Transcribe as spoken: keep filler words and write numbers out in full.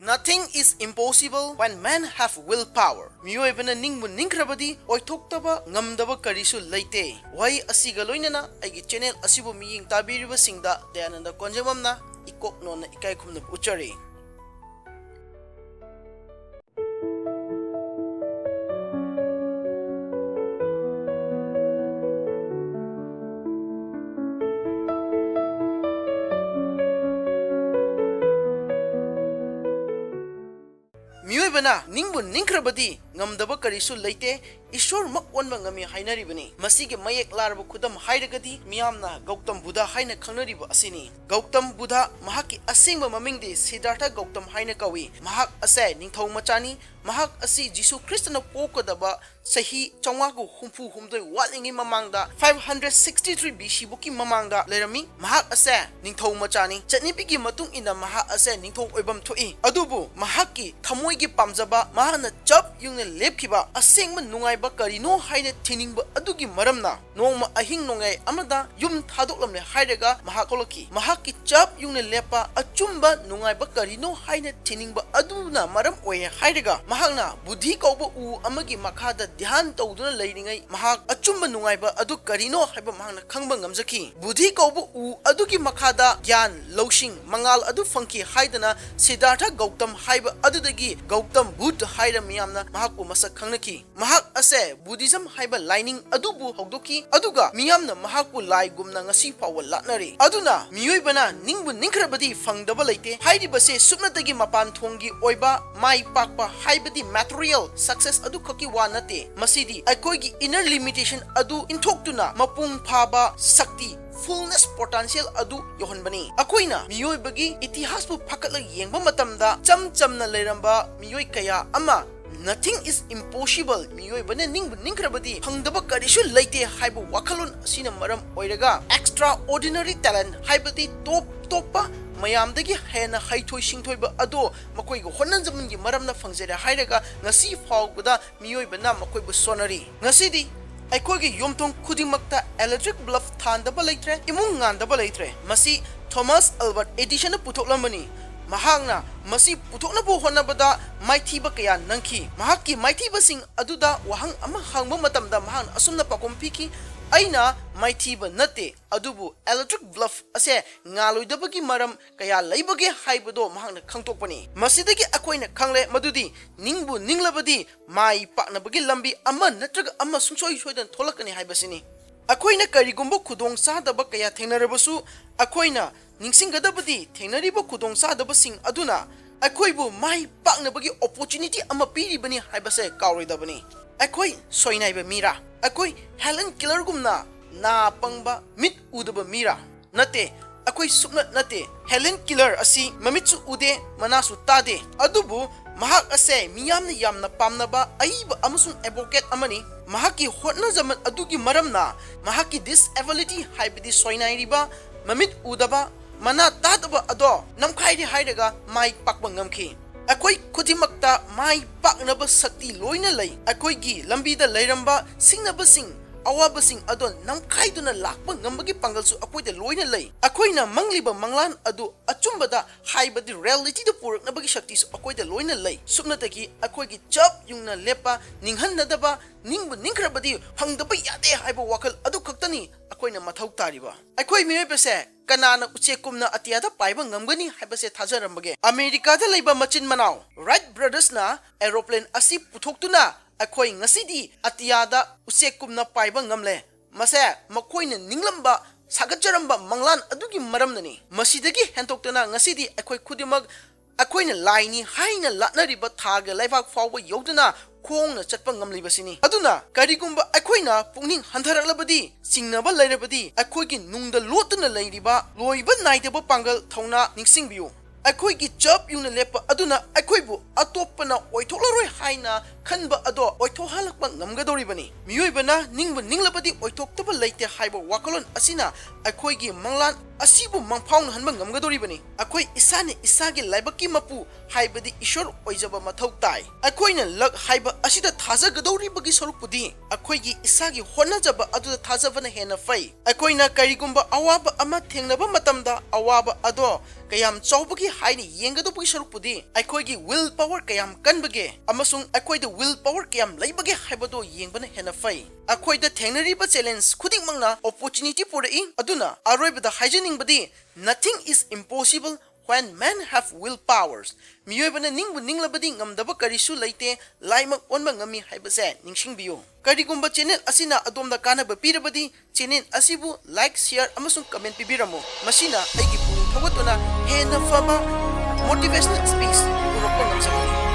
Nothing is impossible when men have willpower. ꯃꯤꯑꯣꯏꯕꯅ ꯅꯤꯡꯕꯨ ꯅꯤꯡꯈ꯭ꯔꯕꯗꯤ ꯑꯣꯏꯊꯣꯛꯇꯕ ꯉꯝꯗꯕ ꯀꯔꯤꯁꯨ ꯂꯩꯇꯦ꯫ ꯋꯥꯍꯩ ꯑꯁꯤꯒ ꯂꯣꯏꯅꯅ ꯑꯩꯒꯤ ꯆꯦꯅꯦꯜ ꯑꯁꯤꯕꯨ ꯃꯤꯠꯌꯦꯡ ꯇꯥꯕꯤꯔꯤꯕꯁꯤꯡꯗ ꯗꯌꯥꯅꯟꯗ ꯀꯣꯟꯖꯦꯡꯕꯝꯅ ꯏꯀꯣꯛ ꯅꯣꯟꯅ ꯏꯀꯥꯏ ꯈꯨꯝꯅꯕ ꯎꯠꯆꯔꯤ꯫ ꯃꯤꯑꯣꯏꯕꯅ ꯅꯤꯡꯕꯨ ꯅꯤꯡꯈ꯭ꯔꯕꯗꯤ ꯉꯝꯗꯕ ꯀꯔꯤꯁꯨ ꯂꯩꯇꯦ, ꯏꯁꯣꯔꯃꯛ ꯑꯣꯟꯕ ꯉꯝꯃꯤ ꯍꯥꯏꯅꯔꯤꯕꯅꯤ꯫ ꯃꯁꯤꯒꯤ ꯃꯌꯦꯛ ꯂꯥꯔꯕ ꯈꯨꯗꯝ ꯍꯥꯏꯔꯒꯗꯤ ꯃꯤꯌꯥꯝꯅ ꯒꯧꯇꯝ ꯕꯨꯙ ꯍꯥꯏꯅ ꯈꯪꯅꯔꯤꯕ ꯑꯁꯤꯅꯤ꯫ ꯒꯧꯇꯝ ꯕꯨꯙ, ꯃꯍꯥꯛꯀꯤ ꯑꯁꯦꯡꯕ ꯃꯃꯤꯡꯗꯤ ꯁꯤꯗꯥꯔꯊ ꯒꯧꯇꯝ ꯍꯥꯏꯅ ꯀꯧꯏ꯫ ꯃꯍꯥꯛ ꯑꯁꯦ ꯅꯤꯡꯊꯧ ꯃꯆꯥꯅꯤ꯫ ꯃꯍꯥꯛ ꯑꯁꯤ ꯖꯤꯁꯨ ꯈ꯭ꯔꯤꯁꯇꯅ ꯄꯣꯛꯀꯗꯕ ꯆꯍꯤ ꯆꯥꯝꯃꯉꯥꯒ ꯍꯨꯝꯐꯨ ꯍꯨꯝꯗꯣꯏ ꯋꯥꯠꯂꯤꯉꯩ ꯃꯃꯥꯡꯗ, five hundred sixty three B C ꯕꯨꯛꯀꯤ ꯃꯃꯥꯡꯗ ꯂꯩꯔꯝꯃꯤ꯫ ꯃꯍꯥꯛ ꯑꯁꯦ ꯅꯤꯡꯊꯧ ꯃꯆꯥꯅꯤ꯫ ꯆꯠꯅꯕꯤꯒꯤ ꯃꯇꯨꯡ ꯏꯟꯅ ꯃꯍꯥꯛ ꯑꯁꯦ ꯅꯤꯡꯊꯧ ꯑꯣꯏꯐꯝ ꯊꯣꯛꯏ꯫ ꯑꯗꯨꯕꯨ ꯃꯍꯥꯛꯀꯤ ꯊꯃꯣꯏꯒꯤ ꯄꯥꯝꯖꯕ, ꯃꯍꯥꯛꯅ ꯆꯞ ꯌꯨꯡꯅ ꯂꯦꯞꯈꯤꯕ ꯑꯁꯦꯡꯕ ꯅꯨꯡꯉꯥꯏꯕ ꯀꯔꯤꯅꯣ ꯍꯥꯏꯅ ꯊꯤꯅꯤꯡꯕ ꯑꯗꯨꯒꯤ ꯃꯔꯝꯅ ꯅꯣꯡꯃ ꯑꯍꯤꯡ ꯅꯣꯡꯌꯥꯏ ꯑꯃꯗ ꯌꯨꯝ ꯊꯥꯗꯣꯛꯂꯝꯂꯦ ꯍꯥꯏꯔꯒ ꯃꯍꯥꯛ ꯊꯣꯛꯂꯛꯈꯤ꯫ ꯃꯍꯥꯛꯀꯤ ꯆꯞ ꯌꯨꯡꯅ ꯂꯦꯞꯄ ꯑꯆꯨꯝꯕ ꯅꯨꯡꯉꯥꯏꯕ ꯀꯔꯤꯅꯣ ꯍꯥꯏꯅ ꯊꯤꯅꯤꯡꯕ ꯑꯗꯨꯅ ꯃꯔꯝ ꯑꯣꯏꯌꯦ ꯍꯥꯏꯔꯒ ꯃꯍꯥꯛꯅ ꯕꯨꯙꯤ ꯀꯧꯕ ꯎ ꯑꯃꯒꯤ ꯃꯈꯥꯗ ꯙ꯭ꯌꯥꯟ ꯇꯧꯗꯨꯅ ꯂꯩꯔꯤꯉꯩ ꯃꯍꯥꯛ ꯑꯆꯨꯝꯕ ꯅꯨꯡꯉꯥꯏꯕ ꯑꯗꯨ ꯀꯔꯤꯅꯣ ꯍꯥꯏꯕ ꯃꯍꯥꯛꯅ ꯈꯪꯕ ꯉꯝꯖꯈꯤ꯫ ꯕꯨꯙꯤ ꯀꯧꯕ ꯎ ꯑꯗꯨꯒꯤ ꯃꯈꯥꯗ ꯒ꯭ꯌꯥꯟ, ꯂꯧꯁꯤꯡ, ꯃꯉꯥꯜ ꯑꯗꯨ ꯐꯪꯈꯤ ꯍꯥꯏꯗꯅ ꯁꯤꯗꯥꯔꯊ ꯒꯧꯇꯝ ꯍꯥꯏꯕ ꯑꯗꯨꯗꯒꯤ ꯒꯧꯇꯝ ꯕꯨꯙ ꯍꯥꯏꯔ ꯃꯤꯌꯥꯝꯅ ꯃꯍꯥꯛꯄꯨ ꯃꯁꯛ ꯈꯪꯅꯈꯤ꯫ ꯃꯍꯥꯛ ꯑꯁꯦ ꯕꯨꯙꯤꯖꯝ ꯍꯥꯏꯕ ꯂꯥꯏꯅꯤꯡ ꯑꯗꯨꯕꯨ ꯍꯧꯗꯣꯛꯈꯤ, ꯑꯗꯨꯒ ꯃꯤꯌꯥꯝꯅ ꯃꯍꯥꯛꯄꯨ ꯂꯥꯏꯒꯨꯝꯅ ꯉꯁꯤ ꯐꯥꯎꯕ ꯂꯥꯠꯅꯔꯤ꯫ ꯑꯗꯨꯅ ꯃꯤꯑꯣꯏꯕꯅ ꯅꯤꯡꯕꯨ ꯅꯤꯡꯈ꯭ꯔꯕꯗꯤ ꯐꯪꯗꯕ ꯂꯩꯇꯦ꯫ ꯍꯥꯏꯔꯤꯕꯁꯦ ꯁꯨꯞꯅꯇꯒꯤ ꯃꯄꯥꯟ ꯊꯣꯡꯒꯤ ꯑꯣꯏꯕ ꯃꯥꯏ ꯄꯥꯛꯄ ꯍꯥꯏꯕꯗꯤ material success ꯑꯗꯨꯈꯛꯀꯤ ꯋꯥ ꯅꯠꯇꯦ꯫ ꯃꯁꯤꯗꯤ ꯑꯩꯈꯣꯏꯒꯤ inner limitation ꯑꯗꯨ ꯏꯟꯊꯣꯛꯇꯨꯅ ꯃꯄꯨꯡ ꯐꯥꯕ ꯁꯛꯇꯤ, fullness potential ꯑꯗꯨ ꯌꯧꯍꯟꯕꯅꯤ꯫ ꯑꯩꯈꯣꯏꯅ ꯃꯤꯑꯣꯏꯕꯒꯤ ꯏꯇꯤꯍꯥꯁꯄꯨ ꯐꯒꯠꯂꯒ ꯌꯦꯡꯕ ꯃꯇꯝꯗ ꯆꯝ ꯆꯝꯅ ꯂꯩꯔꯝꯕ ꯃꯤꯑꯣꯏ ꯀꯌꯥ ꯑꯃ "Nothing is impossible", ꯃꯤꯑꯣꯏꯕꯅ ꯅꯤꯡꯕꯨ ꯅꯤꯡꯈ꯭ꯔꯕꯗꯤ ꯐꯪꯗꯕ ꯀꯔꯤꯁꯨ ꯂꯩꯇꯦ ꯍꯥꯏꯕ ꯋꯥꯈꯜꯂꯣꯟ ꯑꯁꯤꯅ ꯃꯔꯝ ꯑꯣꯏꯔꯒ extraordinary talent ꯍꯥꯏꯕꯗꯤ ꯇꯣꯞ ꯇꯣꯞꯄ ꯃꯌꯥꯝꯗꯒꯤ ꯍꯦꯟꯅ ꯍꯩꯊꯣꯏ ꯁꯤꯡꯊꯣꯏꯕ ꯑꯗꯣ ꯃꯈꯣꯏꯒꯤ ꯍꯣꯠꯅꯖꯃꯟꯒꯤ ꯃꯔꯝꯅ ꯐꯪꯖꯔꯦ ꯍꯥꯏꯔꯒ ꯉꯁꯤ ꯐꯥꯎꯕꯗ ꯃꯤꯑꯣꯏꯕꯅ ꯃꯈꯣꯏꯕꯨ ꯁꯣꯟꯅꯔꯤ꯫ ꯉꯁꯤꯗꯤ ꯑꯩꯈꯣꯏꯒꯤ ꯌꯨꯝꯊꯣꯡ ꯈꯨꯗꯤꯡꯃꯛꯇ electric bulb ꯊꯥꯟꯗꯕ ꯂꯩꯇ꯭ꯔꯦ, ꯏꯃꯨꯡ ꯉꯥꯟꯗꯕ ꯂꯩꯇ꯭ꯔꯦ꯫ ꯃꯁꯤ ꯊꯣꯃꯥꯁ ꯑꯜꯕꯥꯔꯠ ꯑꯦꯗꯤꯁꯟꯅ ꯄꯨꯊꯣꯛꯂꯝꯕꯅꯤ꯫ ꯃꯍꯥꯛꯅ ꯃꯁꯤ ꯄꯨꯊꯣꯛꯅꯕ ꯍꯣꯠꯅꯕꯗ ꯃꯥꯏꯊꯤꯕ ꯀꯌꯥ ꯅꯪꯈꯤ꯫ ꯃꯍꯥꯛꯀꯤ ꯃꯥꯏꯊꯤꯕꯁꯤꯡ ꯑꯗꯨꯗ ꯋꯥꯍꯪ ꯑꯃ ꯍꯪꯕ ꯃꯇꯝꯗ ꯃꯍꯥꯛꯅ ꯑꯁꯨꯝꯅ ꯄꯥꯎꯈꯨꯝ ꯄꯤꯈꯤ, "ꯑꯩꯅ ꯃꯥꯏꯊꯤꯕ ꯅꯠꯇꯦ, ꯑꯗꯨꯕꯨ electric bulb ꯑꯁꯦ ꯉꯥꯜꯂꯣꯏꯗꯕꯒꯤ ꯃꯔꯝ ꯀꯌꯥ ꯂꯩꯕꯒꯦ ꯍꯥꯏꯕꯗꯣ ꯃꯍꯥꯛꯅ ꯈꯪꯗꯣꯛꯄꯅꯤ"꯫ ꯃꯁꯤꯗꯒꯤ ꯑꯩꯈꯣꯏꯅ ꯈꯪꯂꯦ ꯃꯗꯨꯗꯤ ꯅꯤꯡꯕꯨ ꯅꯤꯡꯂꯕꯗꯤ ꯃꯥꯏ ꯄꯥꯛꯅꯕꯒꯤ ꯂꯝꯕꯤ ꯑꯃ ꯅꯠꯇ꯭ꯔꯒ ꯑꯃ ꯁꯨꯡꯁꯣꯏ ꯁꯣꯏꯗꯅ ꯊꯣꯛꯂꯛꯀꯅꯤ ꯍꯥꯏꯕꯁꯤꯅꯤ꯫ ꯑꯩꯈꯣꯏꯅ ꯀꯔꯤꯒꯨꯝꯕ ꯈꯨꯗꯣꯡꯆꯥꯗꯕ ꯀꯌꯥ ꯊꯦꯡꯅꯔꯕꯁꯨ, ꯑꯩꯈꯣꯏꯅ ꯅꯤꯡꯁꯤꯡꯒꯗꯕꯗꯤ ꯊꯦꯡꯅꯔꯤꯕ ꯈꯨꯗꯣꯡꯆꯥꯗꯕꯁꯤꯡ ꯑꯗꯨꯅ ꯑꯩꯈꯣꯏꯕꯨ ꯃꯥꯏ ꯄꯥꯛꯅꯕꯒꯤ opportunity ꯑꯃ ꯄꯤꯔꯤꯕꯅꯤ ꯍꯥꯏꯕꯁꯦ ꯀꯥꯎꯔꯣꯏꯗꯕꯅꯤ꯫ ꯑꯩꯈꯣꯏ ꯁꯣꯏꯅꯥꯏꯕ ꯃꯤꯔꯥ? ꯑꯩꯈꯣꯏ Helen Kellerꯒꯨꯝꯅ ꯅꯥ ꯄꯪꯕ, ꯃꯤꯠ ꯎꯗꯕ ꯃꯤꯔꯥ? ꯅꯠꯇꯦ, ꯑꯩꯈꯣꯏ ꯁꯨꯞꯅ ꯅꯠꯇꯦ꯫ Helen Keller ꯑꯁꯤ ꯃꯃꯤꯠꯁꯨ ꯎꯗꯦ, ꯃꯅꯥꯁꯨ ꯇꯥꯗꯦ, ꯑꯗꯨꯕꯨ ꯃꯍꯥꯛ ꯑꯁꯦ ꯃꯤꯌꯥꯝꯅ ꯌꯥꯝꯅ ꯄꯥꯝꯅꯕ ꯑꯏꯕ ꯑꯃꯁꯨꯡ advocate ꯑꯃꯅꯤ꯫ ꯃꯍꯥꯛꯀꯤ ꯍꯣꯠꯅꯖꯃꯟ ꯑꯗꯨꯒꯤ ꯃꯔꯝꯅ ꯃꯍꯥꯛꯀꯤ disability, ꯍꯥꯏꯕꯗꯤ ꯁꯣꯏꯅꯥꯏꯔꯤꯕ, ꯃꯃꯤꯠ ꯎꯗꯕ, ꯃꯅꯥ ꯇꯥꯗꯕ ꯑꯗꯣ ꯅꯝꯈꯥꯏꯔꯦ ꯍꯥꯏꯔꯒ ꯃꯥꯏ ꯄꯥꯛꯄ ꯉꯝꯈꯤ꯫ ꯑꯩꯈꯣꯏ ꯈꯨꯗꯤꯡꯃꯛꯇ ꯃꯥꯏ ꯄꯥꯛꯅꯕ ꯁꯛꯇꯤ ꯂꯣꯏꯅ ꯂꯩ꯫ ꯑꯩꯈꯣꯏꯒꯤ ꯂꯝꯕꯤꯗ ꯂꯩꯔꯝꯕ ꯁꯤꯡꯅꯕꯁꯤꯡ, ꯑꯋꯥꯕꯁꯤꯡ ꯑꯗꯣ ꯅꯝꯈꯥꯏꯗꯨꯅ ꯂꯥꯛꯄ ꯉꯝꯕꯒꯤ ꯄꯥꯡꯒꯜꯁꯨ ꯑꯩꯈꯣꯏꯗ ꯂꯣꯏꯅ ꯂꯩ꯫ ꯑꯩꯈꯣꯏꯅ ꯃꯪꯂꯤꯕ ꯃꯪꯂꯥꯟ ꯑꯗꯨ ꯑꯆꯨꯝꯕꯗ, ꯍꯥꯏꯕꯗꯤ realityꯗ ꯄꯨꯔꯛꯅꯕꯒꯤ ꯁꯛꯇꯤꯁꯨ ꯑꯩꯈꯣꯏꯗ ꯂꯣꯏꯅ ꯂꯩ꯫ ꯁꯨꯞꯅꯇꯒꯤ ꯑꯩꯈꯣꯏꯒꯤ ꯆꯞ ꯌꯨꯡꯅ ꯂꯦꯞꯄ, ꯅꯤꯡꯍꯟꯅꯗꯕ, ꯅꯤꯡꯕꯨ ꯅꯤꯡꯈ꯭ꯔꯕꯗꯤ ꯐꯪꯗꯕ ꯌꯥꯗꯦ ꯍꯥꯏꯕ ꯋꯥꯈꯜ ꯑꯗꯨ ꯈꯛꯇꯅꯤ ꯑꯩꯈꯣꯏꯅ ꯃꯊꯧ ꯇꯥꯔꯤꯕ꯫ ꯑꯩꯈꯣꯏ ꯃꯤꯑꯣꯏꯕꯁꯦ ꯀꯅꯥꯅ ꯎꯆꯦꯛꯀꯨꯝꯅ ꯑꯇꯤꯌꯥꯗ ꯄꯥꯏꯕ ꯉꯝꯒꯅꯤ ꯍꯥꯏꯕꯁꯦ ꯊꯥꯖꯔꯝꯕꯒꯦ? ꯑꯃꯦꯔꯤꯀꯥꯗ ꯂꯩꯕ ꯃꯆꯤꯟ ꯃꯅꯥꯎ Wright brothersꯅ aeroplane ꯑꯁꯤ ꯄꯨꯊꯣꯛꯇꯨꯅ ꯑꯩꯈꯣꯏ ꯉꯁꯤꯗꯤ ꯑꯇꯤꯌꯥꯗ ꯎꯆꯦꯛꯀꯨꯝꯅ ꯄꯥꯏꯕ ꯉꯝꯂꯦ꯫ ꯃꯁꯦ ꯃꯈꯣꯏꯅ ꯅꯤꯡꯂꯝꯕ, ꯁꯥꯒꯠꯆꯔꯝꯕ ꯃꯪꯂꯥꯟ ꯑꯗꯨꯒꯤ ꯃꯔꯝꯅꯅꯤ꯫ ꯃꯁꯤꯗꯒꯤ ꯍꯦꯟꯗꯣꯛꯇꯅ ꯉꯁꯤꯗꯤ ꯑꯩꯈꯣꯏ ꯈꯨꯗꯤꯡꯃꯛ ꯑꯩꯈꯣꯏꯅ ꯂꯥꯏꯅꯤ ꯍꯥꯏꯅ ꯂꯥꯠꯅꯔꯤꯕ ꯊꯥꯒ ꯂꯩꯕꯥꯛ ꯐꯥꯎꯕ ꯌꯧꯗꯨꯅ ꯈꯣꯡꯅ ꯆꯠꯄ ꯉꯝꯂꯤꯕꯁꯤꯅꯤ꯫ ꯑꯗꯨꯅ ꯀꯔꯤꯒꯨꯝꯕ ꯑꯩꯈꯣꯏꯅ ꯄꯨꯛꯅꯤꯡ ꯍꯟꯊꯔꯛꯂꯕꯗꯤ, ꯆꯤꯡꯅꯕ ꯂꯩꯔꯕꯗꯤ, ꯑꯩꯈꯣꯏꯒꯤ ꯅꯨꯡꯗ ꯂꯣꯠꯇꯨꯅ ꯂꯩꯔꯤꯕ ꯂꯣꯏꯕ ꯅꯥꯏꯗꯕ ꯄꯥꯡꯒꯜ ꯊꯧꯅꯥ ꯅꯤꯡꯁꯤꯡꯕꯤꯌꯨ꯫ ꯑꯩꯈꯣꯏꯒꯤ ꯆꯞ ꯌꯨꯡꯅ ꯂꯦꯞꯄ ꯑꯗꯨꯅ ꯑꯩꯈꯣꯏꯕꯨ ꯑꯇꯣꯞꯄꯅ ꯑꯣꯏꯊꯣꯛꯂꯔꯣꯏ ꯍꯥꯏꯅ ꯈꯟꯕ ꯑꯗꯣ ꯑꯣꯏꯊꯣꯛꯍꯜꯂꯛꯄ ꯉꯝꯒꯗꯧꯔꯤꯕꯅꯤ꯫ ꯃꯤꯑꯣꯏꯕꯅ ꯅꯤꯡꯕꯨ ꯅꯤꯡꯂꯕꯗꯤ ꯑꯣꯏꯊꯣꯛꯇꯕ ꯂꯩꯇꯦ ꯍꯥꯏꯕ ꯋꯥꯈꯜꯂꯣꯟ ꯑꯁꯤꯅ ꯑꯩꯈꯣꯏꯒꯤ ꯃꯪꯂꯥꯟ ꯑꯁꯤꯕꯨ ꯃꯪꯐꯥꯎꯅꯍꯟꯕ ꯉꯝꯒꯗꯧꯔꯤꯕꯅꯤ꯫ ꯑꯩꯈꯣꯏ ꯏꯁꯥꯅ ꯏꯁꯥꯒꯤ ꯂꯥꯏꯕꯛꯀꯤ ꯃꯄꯨ ꯍꯥꯏꯕꯗꯤ ꯏꯁꯣꯔ ꯑꯣꯏꯖꯕ ꯃꯊꯧ ꯇꯥꯏ꯫ ꯑꯩꯈꯣꯏꯅ luck ꯍꯥꯏꯕ ꯑꯁꯤꯗ ꯊꯥꯖꯒꯗꯧꯔꯤꯕꯒꯤ ꯁꯔꯨꯛꯄꯨꯗꯤ ꯑꯩꯈꯣꯏꯒꯤ ꯏꯁꯥꯒꯤ ꯍꯣꯠꯅꯖꯕ ꯑꯗꯨꯗ ꯊꯥꯖꯕꯅ ꯍꯦꯟꯅ ꯐꯩ꯫ ꯑꯩꯈꯣꯏꯅ ꯀꯔꯤꯒꯨꯝꯕ ꯑꯋꯥꯕ ꯑꯃ ꯊꯦꯡꯅꯕ ꯃꯇꯝꯗ ꯑꯋꯥꯕ ꯑꯗꯣ ꯀꯌꯥꯝ ꯆꯥꯎꯕꯒꯦ ꯍꯥꯏꯅ ꯌꯦꯡꯒꯗꯧꯕꯒꯤ ꯁꯔꯨꯛꯄꯨꯗꯤ ꯑꯩꯈꯣꯏꯒꯤ will power ꯀꯌꯥꯝ ꯀꯟꯕꯒꯦ ꯑꯃꯁꯨꯡ ꯑꯩꯈꯣꯏꯗ will power ꯀꯌꯥꯝ ꯂꯩꯕꯒꯦ ꯍꯥꯏꯕꯗꯣ ꯌꯦꯡꯕꯅ ꯍꯦꯟꯅ ꯐꯩ꯫ ꯑꯩꯈꯣꯏꯗ ꯊꯦꯡꯅꯔꯤꯕ challenge ꯈꯨꯗꯤꯡꯃꯛꯅ opportunity ꯄꯨꯔꯛꯏ꯫ ꯑꯗꯨꯅ ꯑꯔꯣꯏꯕꯗ ꯍꯥꯏꯖꯅꯤꯡꯕꯗꯤ, nothing is impossible when men have will powers꯫ ꯃꯤꯑꯣꯏꯕꯅ ꯅꯤꯡꯕꯨ ꯅꯤꯡꯂꯕꯗꯤ ꯉꯝꯗꯕ ꯀꯔꯤꯁꯨ ꯂꯩꯇꯦ, ꯂꯥꯏꯃꯛ ꯑꯣꯟꯕ ꯉꯝꯃꯤ ꯍꯥꯏꯕꯁꯦ ꯅꯤꯡꯁꯤꯡꯕꯤꯌꯨ꯫ ꯀꯔꯤꯒꯨꯝꯕ channel ꯑꯁꯤꯅ ꯑꯗꯣꯝꯗ ꯀꯥꯟꯅꯕ ꯄꯤꯔꯕꯗꯤ, channel ꯑꯁꯤꯕꯨ like, share ꯑꯃꯁꯨꯡ comment ꯄꯤꯕꯤꯔꯝꯃꯨ꯫ ꯃꯁꯤꯅ ꯑꯩꯒꯤ ꯄꯨꯛꯅꯤꯡ ꯊꯧꯒꯠꯇꯨꯅ ꯍꯦꯟꯅ ꯐꯕ motivational speech ꯄꯨꯔꯛꯄ ꯉꯝꯖꯒꯅꯤ꯫